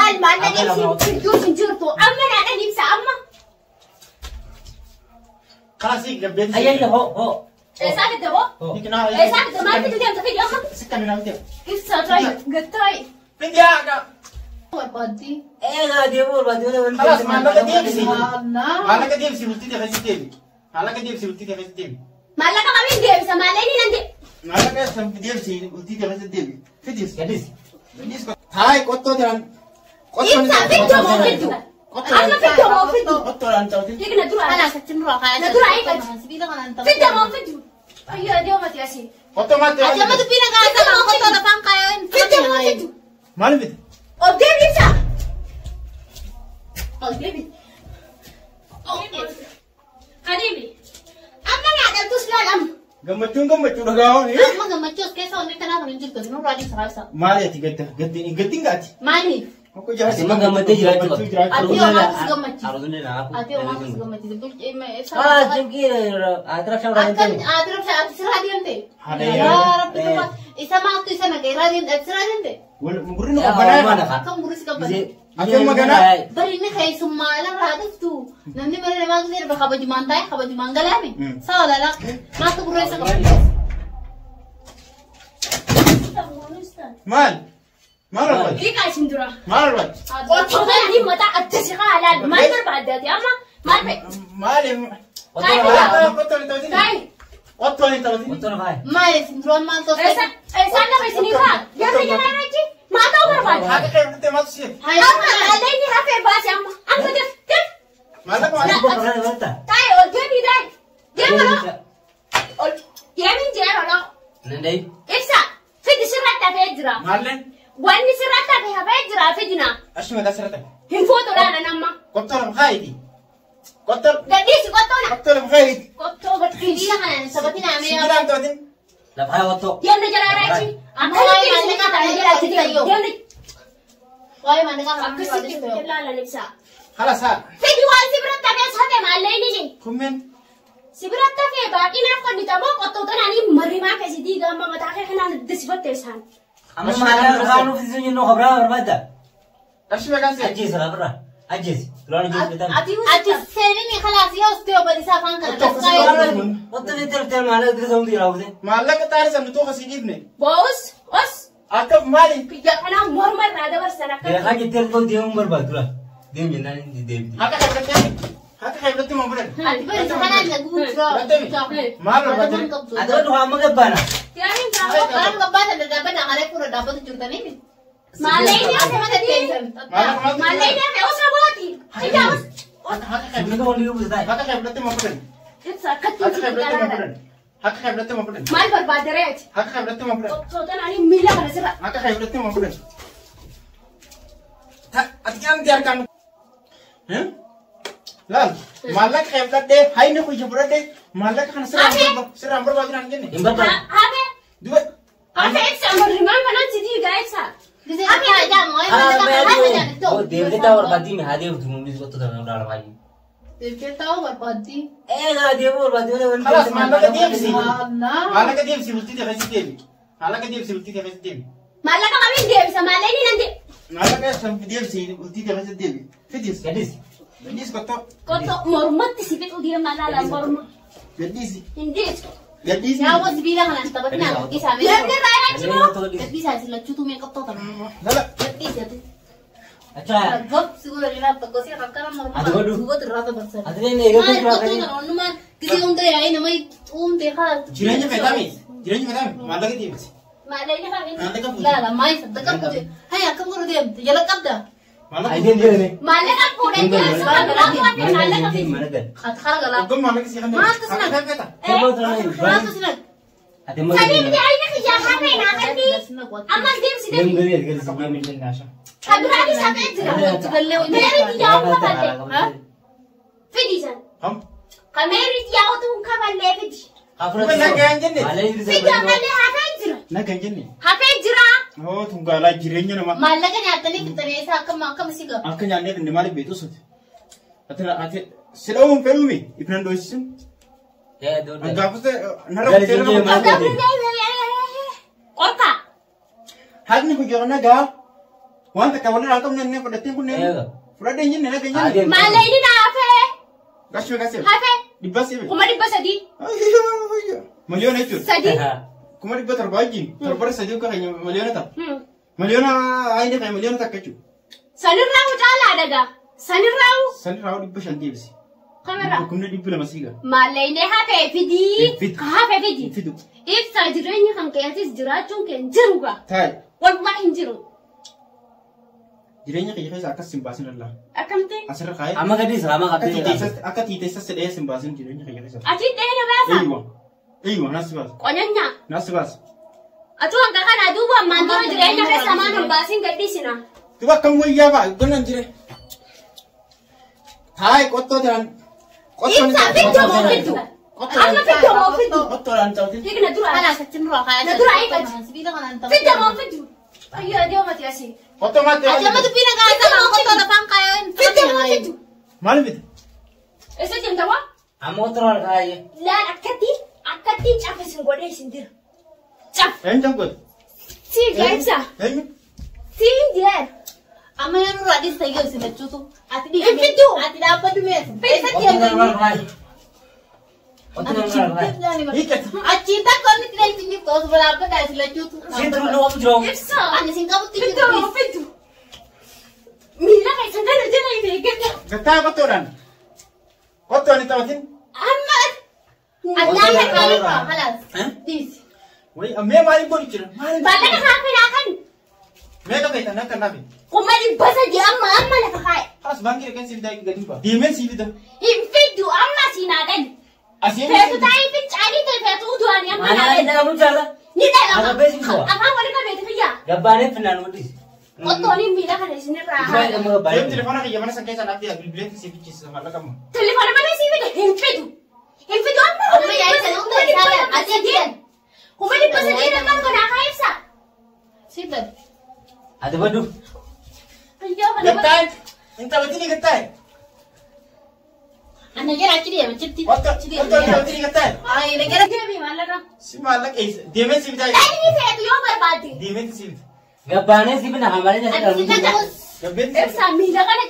Laal maallaqni fidduus hin jirtu. Amma naadhaan ibsa amma. Kalas gabbeeti. Ayyaayya hoo hoo. Eessaa fidde boo? Hiiknaa. Eessaa fidde maal fiddu deemta fiddi amma? Sikka minaa fidde. Ibsa taayi gattaayi. Fiddi haa. Barbaaddi. Eegaa deemuu barbaadde. Kalas maallaqa deebisi. Allah. Maallaqa deebisi bultii ta'e keessatti deebi. Maallaqa deebisi bultii ta'e keessatti deebi. Maallaqa kamiin deebisa maallaqni nan deebisa. Maallaqa deebisi bultii ta'e keessatti deebi. Fidis. Gadis. Fidis. Haay qottoo jiran. Ibsa fiddu moo fiddu? Amma fiddu moo fiddu? Qottoodhaan ta'uti. Hiikna dura. Kanaas achi nurraa kaayaa. Na dura eeggatu. Sibiila kanaan ta'u. Fidda moo fiddu? Ayyaa deemati asii. Qottoo maatti. Ati amma dubbii nagaa ta'an qottoo lafaan kaayaa. Fidda moo fiddu? Maal fidde? Ol deebi ibsa. Ol deebi. Kadiimi. Amma naadhamtus laal amma. Gammachuun gammachuu dhagaa'oon. Amma gammachuu as keessa wanni kanaa kun hin jirtu. Nurraa dhiisa raabsa. Maali ati gadda gaddiin gaddiin gaati. Maaliif? Okko jaarsi. Ati gammaddee jiraachuu qabdi. Ati homaatu si gammachiisa. Arzuun naa. Ati homaatu si gammachiisa. Bulchee Ah jinki atira shawra Akkam ati rabsha ati sirraa deemte. Haala Yaa Rabbi tufa isa maaltu isa naqa irraa deemte ati sirraa deemte. Gurri nu qabbanaa. Akkam gurri si qabbana. Ati amma ganaa. Bari inni keessummaa irraa dhuftu namni mana namaa gisee irra kabajumaan taa'e kabajumaan galaame. Sawa lala maaltu gurra isa qabbana. Maal? Maal barbaadde? Hiikaa isin dura. Maal barbaadde? Qottoo kanaan mataa adda si haa laal. Maal barbaadde ati amma? Maal fedhe? Maali? Qottoo hin taphatin. Taayi. Qottoo hin taphatin. Qottoo na Maali isin duraan maal tolfee? Eessaan lafa isinii kaa? Deemna jalaa irratti maal ta'uu barbaadde? Haqa kee fudhattee maaltu si'e? Amma maallaqni hafee baase amma. Amma def def. Maallaqa maal? Taayi ol deebii taayi. Deema loo. Ol deemin jeera loo. Nandai. Ibsa fidi sirratti hafee jira. Maalleen? Wanni sirratti hafe hafee jira fidina. Ashi mataa sirratti. Hin fuutu laala namma. Qottoo lafa kaayiiti. Qottoo Gadhiisi qottoona. qottoo lafa kaayiiti. Qottoo gadhiisi. Sibiila kanaan sabatiin amee Sibiilaan taphatin. Lafa qottoo. Deemna jalaa irratti. Akkanatti isin qaxalee jalaa itti deemna. Waa'ee maallaqaa kanaan Akkasitti laalan ibsa. Halas haa. Fidi waan si biratti hafee hafe maallaqni ni. Kummeen. Si biratti hafee baaqinaaf qonnitamoo qottoo tanaan marrimaa keessi diigaa amma mataa kee kanaan addasifatte isaan. Amma maallaqa kaanuuf isin jennu kabraa barbaadda. Ashi maqaan si'e. Ajjeesi kabraa. Ajjeesi. Duraan ajjeesi bitan. Ati seenini khalaas yaa ustee obbolisa afaan kana Qottoo Qottoo ni tartee maallaqa dirisa hundi jira hawwite. Maallaqa xaari san nutuu kasii dhiifne. Bo'us os Akka maali? biyya kanaa morma irraa dabarsan akka. Beekaa jettee qottoo deemuun barbaadu dura. Deem jennaan inni deebiti. Haqa kee fudhattee. Haqa kee fudhattee moo fudhatte? Ati bari isa kanaan naguu jira. Maal barbaadde? Ati waan dhugaa amma gabbaana. Deemin gaafa. Karaan gabbaata dhadhaabbata qaree fuula dhaabbatu jirtanii. Maallaqni hafe maallaqni hafe osoo booti. Ija os. Sibiilota wanni dhufu taa'e. Haqa kee fudhattee moo fudhatte? Ibsa akkatti Haqa kee fudhattee moo fudhatte? Haqa kee fudhattee moo fudhatte? Maal barbaadde reeti? Haqa kee fudhattee moo fudhatte? Qottoo tanaan miila kana sirra. Haqa kee fudhattee moo fudhatte? Ati qaamti harkaan. Laal maallaqa kee fudhadhee hayni kuyya fudhadhee maallaqa kana sirraan barbaadu naan jenne. Hin barbaadu. Hafe Duba hafe ibsa marrimaan kanaan si diigaa ibsa. Gisee taa jaamu waa'ee maallaqaa kanaan jaanitoo. Deemtee taa'u barbaaddi mi haa deemtu mul'is qottoo ta'uu irraa baay'ee. Deemtee taa'uu barbaaddi. Eegaa deemuu barbaaddi. Kalas maallaqa deebisi. Allah. Maallaqa deebisi bultii ta'e keessatti deebi. Maallaqa deebisi bultii ta'e keessatti deebi. Maallaqa kamiin deebisa maallaqni nan deebisa. Maallaqa san deebisi bultii ta'e keessatti deebi. Fidis. Gadis. Gadhiisi qottoo. Qottoo mormatti si fixuu deemaa laala morma. Gadhiisi. Hin deessu. Gadhiisi. Yaa obbo sibiila kanaan taphatina gadhiisaa mee. Deemni irraa irratti moo? Gadhiisaa isin lachuutu mee qabxoo tan. Lala. Gadhiisi ati. Achaa. Gob si godha ni laafta gosee akkana morma. Ati godhu. Duubatti irraa dabarsan. Ati leen eegaa Maal jira qottoo tan onnumaan gisee hunda yaa'ee nama xuumtee haa. Jireenya fedhame. Jireenya fedhame. Maallaqa deebisi. Maallaqni kamiin? Maallaqa fuudhi. Laala maal saddaqa fuute. Hayya akkam godhu deemte jala qabda. Maallaqa Aydeen deemee. Maallaqa fuudhee deemsa kan biraa fuudhee maallaqa fidi. Mana gal. Ati hara galaa. Ogummaa maallaqa si kan Maaltu si naqe? Maaltu si naqe? Ati amma Sadii miti ayni xiyyaa hafee naa kenni. Ammas deemsi Deem deemi. garii ati garii si deemee jennaa. Kan biraanis hafee jira. Meerii xiyyaa kafalle. Fidi san. Ham. Kan meerii xiyyaa utuu kafallee fidi. Nagaa hin jenne. Fidi ammallee hafee jira. Nagaa hin jenne. Hafee jira. Oo tungaalaa jireenya namaa. Maallaqa nyaatanii fixanii isa akkam akkam si gahu. Akka nyaannee finne maaliif beektu soti? Ati ati si dha'uun fedhuumi ifnan dhoosisin. Gaafate narra Garii kuttee jennee nama maal kuttee. Qorka. Haqni kun yeroo nagaa. Waan takka walirraa qabne inni fudhattee kunneen. Fudhadhee hin jenne laga hin jenne. Maallayni na hafee. Gashuu gasee. Hafee. 300. 300,000. Miliyoona jechuudha. 3. 700,000 wajjin. 7 3 akka keenya miliyoona ta'a. Miliyoona ayini keenya miliyoona takka jechuudha. Sanirraa caalaa dhagaa. Sanirraa. Sanirraa 500 deebisi. Kamerraa. 200,000 siiga. Maallayni hafee fidii. Hafee fidii. Fidu. Ibsaa jireenya kan keetis jiraachuun kee hin jiru gaa. Taayi. Wallahi hin jiru. Jireenya kiyya keessa akkas hin baasin Allah. Akkamitti? Asirra kaa'ee. Amma gadi salaama qabdee. Akka tiiteessas dhahee sin baasin jireenya kiyya keessa. Ati dhahee na baasa? Eeywa. Eeywa nas baasa. Qonyanyaa. Nas baasa. Atu hanga kana duuba ammaan dura jireenya keessa maan hin baasin gadhiisina. Duuba akkam wayyaa ba'a gannan jire. Taayi qottoo ta'an. Ibsaa fiddu moo fiddu? Amma fiddu moo fiddu? Qottoodhaan ta'utin. Hiikna dura. Kalaas achi nurraa kaayaa. Na dura eeggatu. Sibiila kanaan ta'u. Fiddu moo fiddu? Ayyo adeemati asii. Qottoo maatti. Ati amma dubbiin kaasaa qottoo lafaan kaayaa. Fiddu moo fiddu? Maal fidde? Eessa deemta waa? Amma qottoo kaayee. Laal akkatti caffisin godhee isin dira. Caff. Eenyu caf godhe? Siin jee ibsa. Eenyu? Siin jee. Amma yoo nurraa dhiista yoo isin lachuutu. Ati dhiisi. Fiddu. Ati dhaabbadhu meesha. Achiin takka inni itti dheeytu jirtu osoo dhaabbadhaa isin lachuutu. Ibsa. Ani isin qabutti Fiddu moo fiddu? Miila keessan kana jala hin eeggadha. Gattaa qottoodhaan. Qottoon hin taphatin. Amma. Addaan harkaa halaas. Dhiisi. Wayi ammee maaliin godhu jira? Maaliin? Baallata kaafee kan. Meeqa feetan akka naafe? 300,000 amma amma lafa kaa'e. Haas baankii dhaqeen siif daakii gadi ba'a. Deemeen siif fida. Hin fiddu amma siinaa dhali. Asiin. Feetu taa'ee fincaanii ta'e feetu udu'anii amma naa dhali. Ni dhalama. Afaan wali qabeeti fiyyaa. Gabbaanee finnaan mul'isi. Qottooniin miila kana isinirraa haa. Deem telefoona kiyya mana san keessa naaf fidaa bilbileetti siif fichiisa maallaqa amma. Telefoona malee siif fida hin fidu. Hin fidu amma. Amma yaa'isa hunda isaa ati achiin. 300,000 amma kanaa kaa ibsa. Siif bad. Ati baddu. Ayyoo kana. Gattaa hin taphatini gattaa. Ana jala achi deema achitti. Qottoo hin taphatini gattaa. Ay na jala. Deemi maallaqa. Si maallaqa eessa? Deemeen siif fidaa. Dhali feetu yoo barbaadde. Deemeen siif fida. Gabbaanee si finna hamalee Ati si tatta'us. Gabbeen siif Ibsaa miila kana.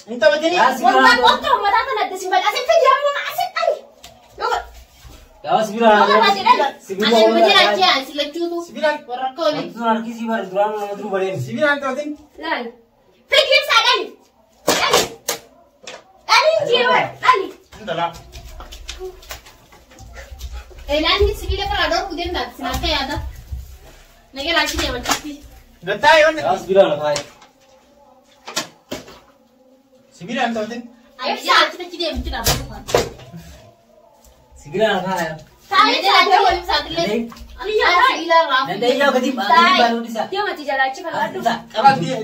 hin taphatini. Wallahi qottoo mataa kana adda si bal'aase fidi amma asin dhali. Yaa sibiila Yoo barbaadde dhali. Ani nama jala achi yaa si lachuutu. Sibiilaan Warra akka olii. Wanti sun harkisii bara duraan nama duruu bareedu. sibiilaan hin taphatin. Laal. Fidi ibsaa dhali. Dhali. Dhali jeewa dhali. Intala. Eelaan sibiila karaa dhorkuu danda'a. Sin akka yaada. Na jala achi deema achitti. Gattaa yoo Yaa sibiila lafa kaayee. Sibiilaan hin taphatin. Ani jala achi achi deema achi dhaabbatu kan. Sibiila lafa kaayee. Taa'ee Ana jala achi waliin saaxilee. Sibiila irraa. Danda'ee gadi baanuu dhiisa. Deemati jala achi fal'aadhu.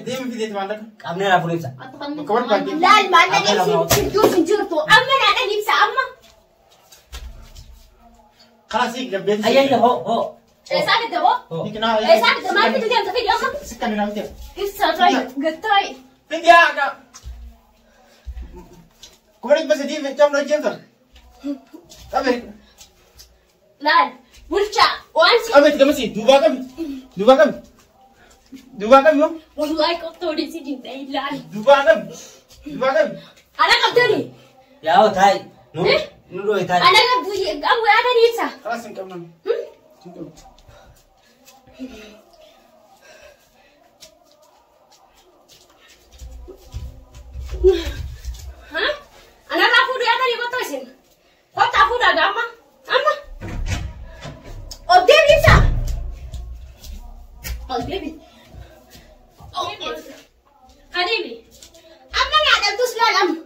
Deemi fideeti maallaqa. Qabnee raafuu ibsa. Bakka barbaadde. Laal maallaqa isin fidduu hin jirtu. Amma naadhan ibsa amma. Karaa sii gabbeen. Ayyayya hoo hoo. Eessaa fidde hoo? Eessaa fidde maal fiddu deemta fidi amma? Sikka ni naamte. Ibsa taayi gattaayi. Fidi yaa gaa. 300,000 cabna hojjetan. Qabe. Laal bulchaa waan si. Qabe gamasi duubaa qabi. Duubaa qabi. Duubaa qabi yoo. Wallahi qottoo si dindee laal. Duubaa qabi. Duubaa qabi. Ana qabdani. Yaa taayi. Nu nu dhooyi taayi. Ana qabdu qabu yaadani ibsa. Karaa sin qabna. Sin qabna. Ha? Anarraa fuudhu yaadani qottoo isin. Qottaa fuudhaa gaama. Amma. Ol deebi ibsa. Ol deebi. Adeemi. Amma naadhamtus laal amma.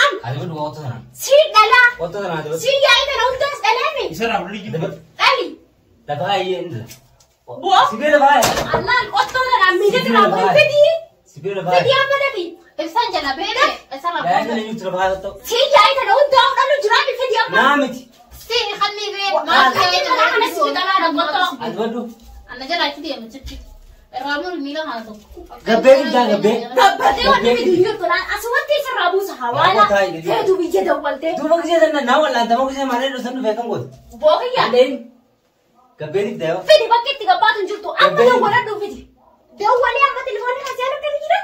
Amma. Ati baddu qottoo sana. Sii dhalaa. Qottoo sana ati baddu. Sii yaa'ii kana hundaas dhalaame. Isarraa fudhii jiru. Dhali. Lafa kaayee inni. Bu'aa. Sibiila lafa kaayee. Allaan qottoo tanaan miila irraa fuudhu fidii. Sibiila lafa kaayee. Fidii amma dafi. Ibsaan jala beele. Isarraa. Yaa inni eenyutu lafa kaayee qottoo. Sii yaa'ii kana hundaa fudhannu jiraame fidii amma. Naa miti. Si halli bee. Maal kana kana si dhalaadha qottoo. Ati baddu. Ana jala achi deema achitti. Irraa muru miila kana tokko. Gabbee guddaa gabbee. Gabbatee wanti fidu hin jirtu laan asumatti isirraa buusa hawaala. Feetu biyya dawwaltee. Duuba gisee sana naa wallaantama gisee maalee dhosan dhufee kan goote. Bookiyyaa. Andeen. Gabbee dibda yoo. Fidi bakki itti gabbaatu hin jirtu amma dawwaladhu fidi. Dawwalii amma telefoonni kan akka jira.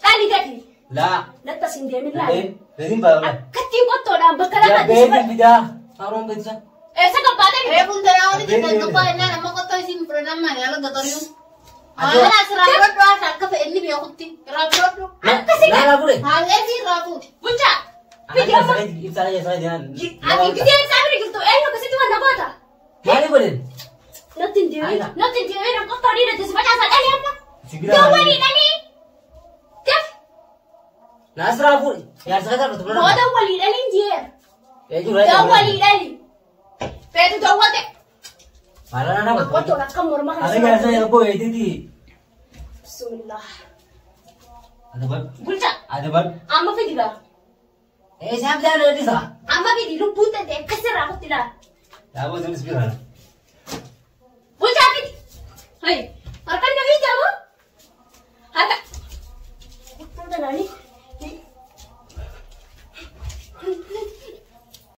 Dhali gadi. Laa. Latta sin deemin laali. Beekin baala. Akkatti qottoodhaan bakka lamaatti si Beekin fidaa. Haroon beeksa. Eessa gabbaatee miti? Reefuun tanaa walitti gaggabbaa jennaan amma qottoo isin fudhatan maali haala gaxariyu. Haala asirraa fudhadhu haasa akka fedhe inni beekutti irraa fudhadhu. Akkasii Laa laa fure. Haallee si irraa fuudhi. Bulchaa. Fidi amma. Ibsaa ibsaa jedhan. Ati gisee ibsaa bira jirtu eenyu akkasitti waan na goota? Maali godhen? Natti hin deebiin. Natti hin deebiin qottoo dhiiratti si facaasa dhali amma. Sibiila. Dawwalii dhali. Daf. Naasirraa fuudhi. Yaarsa kan taphatu. Booda walii dhaliin jeera. Eeyyuu. Dawwalii dhali. Feetu dawwate. Maala naa nama. Qottoon akka morma kana. Ati yaarsa yeroo eeyyiti. Bismillah. Adabar. Bulchaa. Adabar. Amma fidi gaa. Eessaa bitaa dheedhisa. Amma fidi lubbuun tante akkasirraa kutti laala. Yaaboo sunis bira. Bulchaa fidi. Hayi. Harkaan na fiigaa moo? Harka. Qottoon tanaanii.